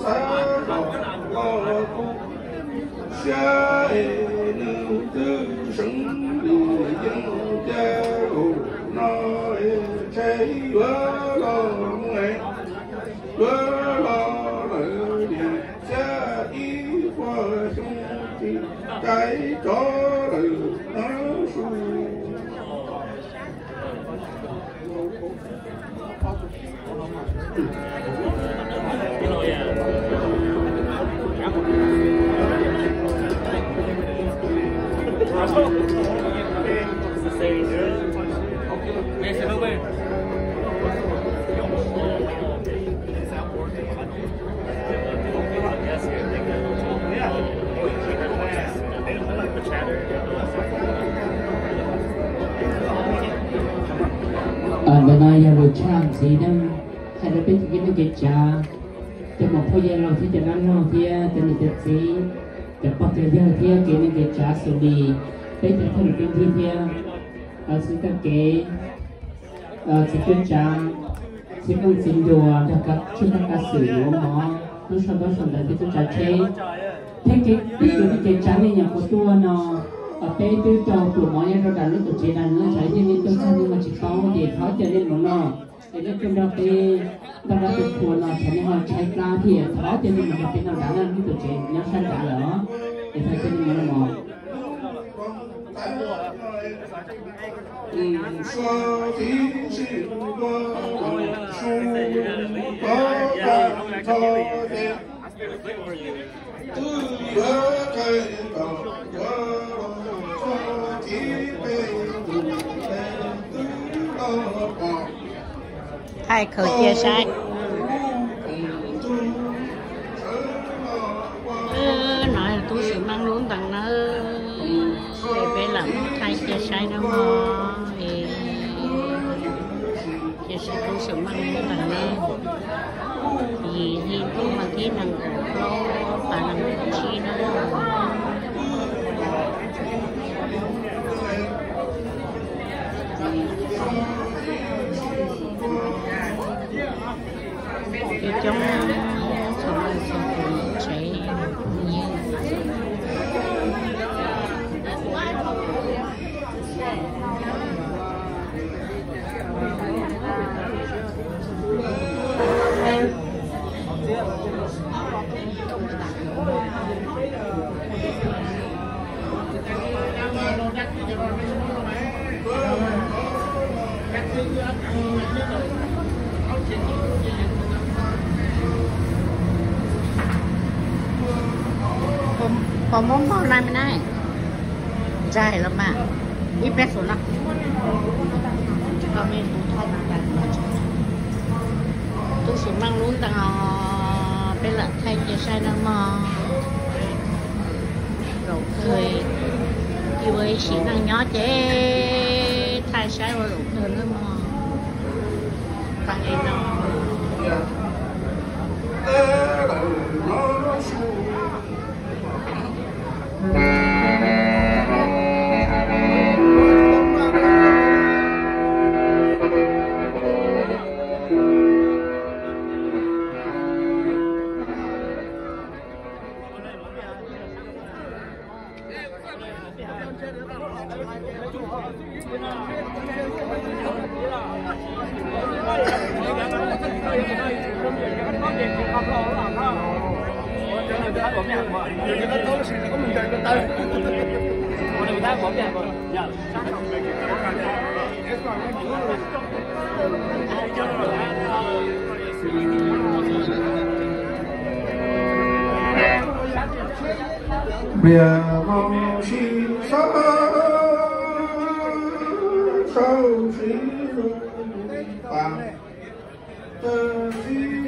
Xav kom los kuv siab es nws twb seev li yeeb ca zaum no es ntshai yuav los mus es yuav los lawm niam thiab ib puas xyoo tsis rais tsov lawm no su. Ntawm no yog lus tshaj ntxiv na, hais rau peb cov kwv tij neej tsa, cov muam phauj yawg laus thiab cov dab laug thiab cov niam cov txiv, cov pog cov yawg thiab kev neej kev tsav xws li peb cov thawj niam tub ntxib thiab txiv toj kev, txiv cuab tsav, txiv kooj txiv nruas nrog tswj kav kav xwm yuav mov, tub sau ntaub sau ntawv thiab tub tsav tsheb, thiab kev tib kev tib kev tsav nej nyuam qhuav tuaj no, peb twb rau pluas mov nyob rau nram lub tuam tsev nram lub tshav thiab nej tuaj txog nej ho tsis paub ces thov caw nej mus noj, ces nej tuaj nrog peb nrog dab tuaj phua no tshav nej ho tshaib plab thiab thov caw nej mus nrog peb noj nrad na, lub tuam tsev nyob sab nrad lawm os, es thov caw nej mus noj mov. Thaij khaws cia saib. No yog tub Xwm Meej lub ntees na, es peb lam muab thaij cia saib na mog. Cia saib tub Xwm Meej lub ntees na, yim hli ntuj mas thib nees nkaum plaub pas nees nkaum tsib na. Coob coob txhua leej txhua tus tsev. Puas muaj npaum no me na? Ntshai los mas, ib pliag xwb no. Tub Xwm Meej lub ntees os, peb lam thaij cia saib nawb mog. Zaum kawg, ib sim neej nyob ces thaij saib ua zaum kawg nawb mog. Tag li no. Pliag no sib sab, sab sib zoo pas, tawg sib